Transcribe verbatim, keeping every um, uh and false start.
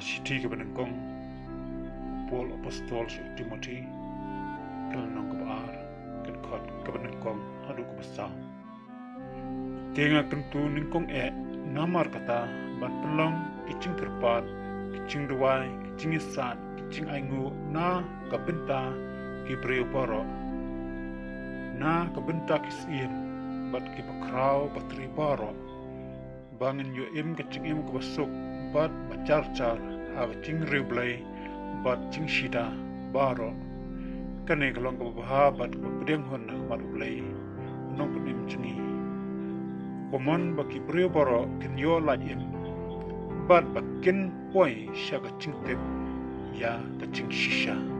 Shithi kaba nyngkong u Paul apostol sha u Timothi, ka lynnong kaba ar, ka dkhot kaba nyngkong haduh kaba saw. Te nga kyntu nyngkong eh, namar kata ban pynlong ki jingkyrpad, ki jingduwai, ki jingïasaid, ki jingainguh na ka bynta ki briew baroh, na ka bynta ki syiem bad ki bakhraw batri baroh, ba ngin ïoh im ka jingim kaba suk bad ba jar jar ha ka jingriewblei bad jingshida baroh. Kane ka long kaba bha bad kaba pdiang hun ha khmat U Blei, U Nongpynim jong ngi. Kumno ba ki briew baroh kin ïoh lait im bad ba kin poi sha ka jingtip ïa ka jingshisha.